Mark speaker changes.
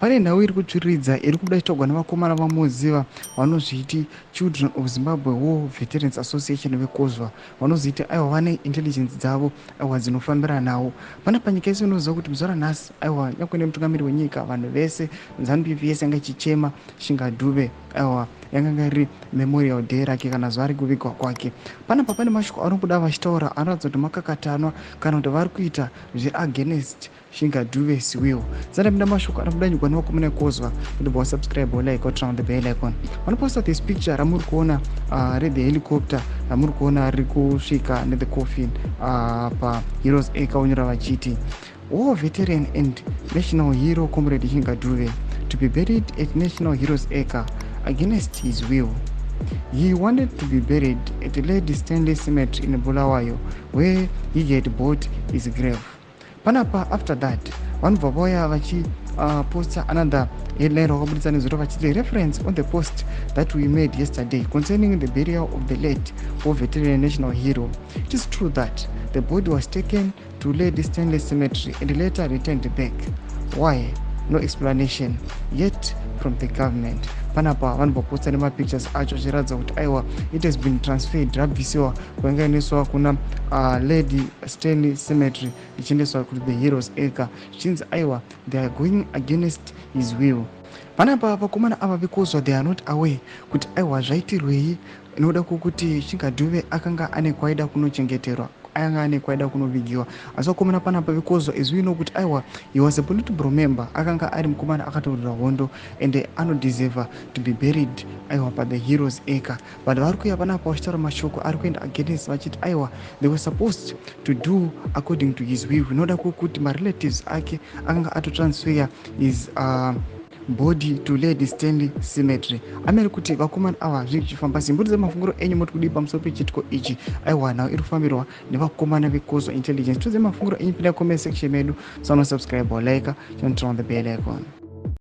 Speaker 1: Pane nhau iri kutsviridza iri kubuda ichitaurwa nevakomana vamoziva vanozviti Children of Zimbabwe War Veterans Association, vekozva vanozviti aiwa vane intelligence dzavo, aiwa dzinofambira nawo. Panapa nyika yese inoziva kuti muzuva ranhasi, aiwa, nyangwe nemutungamiri wenyika, vanhu vese, ZANU PF yese yanga ichichema Tshinga Dube. Aiwa, yakanga iri memorial day rake kana zuva rekuvigwa kwake. Panapa pane mashoko anobuda vachitaura anoratidza kuti makakatanwa kana kuti vari kuita zviri against Tshinga Dube's will. Sandapinda mashoko anobuda nyigwa nevakomana ekozwa kuti wasubscribe, like, turn on the bell icon. Vanoposta this picture ramuri kuona rethe helicopter ramuri kuona riri kusvika nethe coffin paHeroes Acre. Unyora vachiti, "War veteran and national hero Comrade Tshinga Dube to be buried at National Heroes Acre against his will. He wanted to be buried at Lady Stanley Cemetery in Bulawayo, where he had bought his grave." Panapa after that vanobva vauya vachiposta another headline rakabudisa nezuro vachiti, "Reference on the post that we made yesterday concerning the burial of the late war veteran national hero. It is true that the body was taken to Lady Stanley Cemetery and later returned back. Why? No explanation yet from the government." Panapa vanobva nemapictures acho achiratidza kuti aiwa, it has been transferred, rabvisiwa kwainga inoiswa kuna Lady Stanley Cemetery ichiendeswa kuti the Heroes Acre, zvichinzi aiwa, they are going against his will. Panapa vakomana ava vekozwa, they are not aware kuti aiwa, zvaitirwei nokuda kwokuti Tshinga Dube akanga ane kwaida kunochengeterwa, anga ane kwaida kunovigiwa. Asi vakomana panapa vekozwa izwi ino kuti aiwa, he was a Politburo member, akanga ari mukomana akatorwira hondo and anodeserva to be buried, aiwa, pathe Heroes Acre. But vari kuuya panapa vachitaura mashoko ari kuenda against, vachiti aiwa, they were supposed to do according to his will, noda kwokuti marelatives ake akanga atotransfer his body to Lady Stanley Cemetery. Amene kuti vakomana ava zvinhu zvichifamba sei? Mbudzi mafungiro enyu, moti kudii pamusoro pechitiko ichi? Aiwa, nhau iri kufambirwa nevakomana vekozwa intelligence. Tudze mafungiro enyu, pinda comment section medu, sanosubscribe, like, turn on the bell icon.